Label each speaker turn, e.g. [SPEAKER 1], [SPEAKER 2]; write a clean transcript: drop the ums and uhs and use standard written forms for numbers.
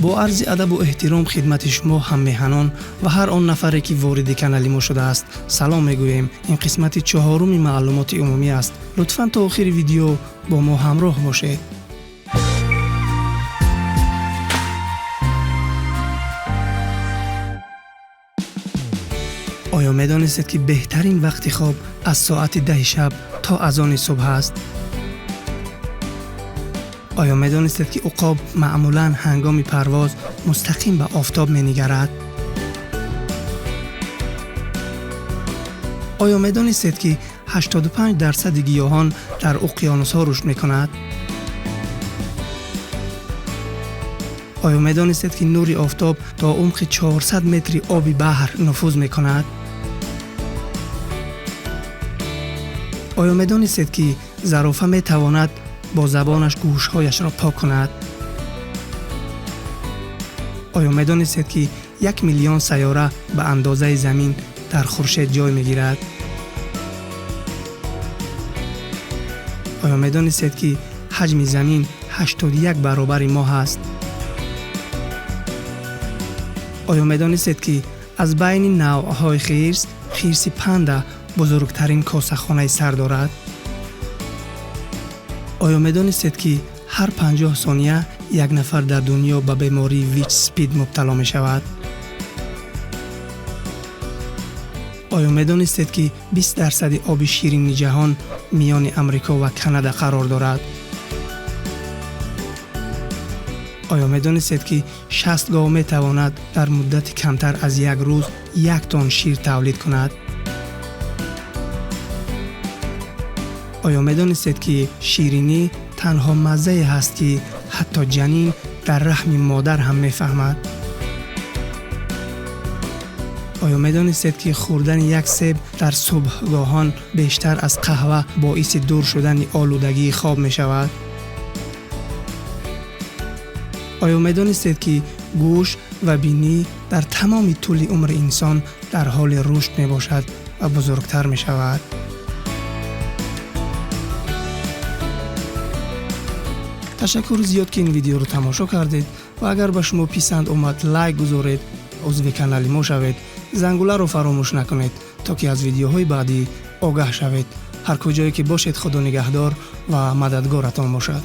[SPEAKER 1] Бо арзи адабу эҳтиром хидмати шумо ҳаммеҳанон ва ҳар он нафаре, ки вориди канали мо шудааст, салом мегӯем. Ин қисмати чоҳоруми маълумоти умумӣ аст. Лутфан то охири видео бо мо ҳамроҳ бошед. Оё медонистед, ки беҳтарин вақти хоб аз соати 10 шаб то азони субҳ аст? Оё медонистед, ки уқоб маъмулан ҳангоми парвоз мустақим ба офтоб менигарад? Оё медонистед, ки 85% гиёҳон дар уқёнусҳо рушд мекунад? Оё медонистед, ки нури офтоб то умқи 400 метри оби баҳр нуфуз мекунад? Оё медонистед, ки зарофа метавонад бо забонаш гӯшҳояшро пок кунад? Оё медонистед, ки 1 миллион сайёра ба андозаи замин дар хуршед ҷой мегирад? Оё медонистед, ки ҳаҷми замин 81 баробари моҳ аст? Оё медонистед, ки аз байни навъҳои хирс, хирси панда бузургтарин косахонаи сар дорад? Оё медонистед, ки ҳар 50 сония як нафар дар дунё ба бемории ВИЧ спид мубтало мешавад? Оё медонистед, ки 20% оби ширини ҷаҳон миёни Амрико ва Канада қарор дорад? Оё медонистед, ки 60 гов метавонад дар муддати камтар аз як рӯз 1 тонн шир тавлид кунад? Оё медонистед, ки ширинӣ танҳо маззае ҳаст, ки ҳатто ҷанин дар раҳми модар ҳам мефаҳмад? Оё медонистед, ки хӯрдани як себ дар субҳгоҳон бештар аз қаҳва боиси дур шудани олудагии хоб мешавад? Оё медонистед, ки гӯш ва бинӣ дар тамоми тӯли умри инсон дар ҳоли рушд мебошад ва бузургтар мешавад? Ташаккури зиёд, ки ин видеоро тамошо кардед ва агар ба шумо писанд омад, лайк гузоред, узви канали мо шавед, зангуларо фаромӯш накунед, то ки аз видеоҳои баъдӣ огаҳ шавед. Ҳар куҷое ки бошед, Худо нигаҳдор ва мададгоратон бошад.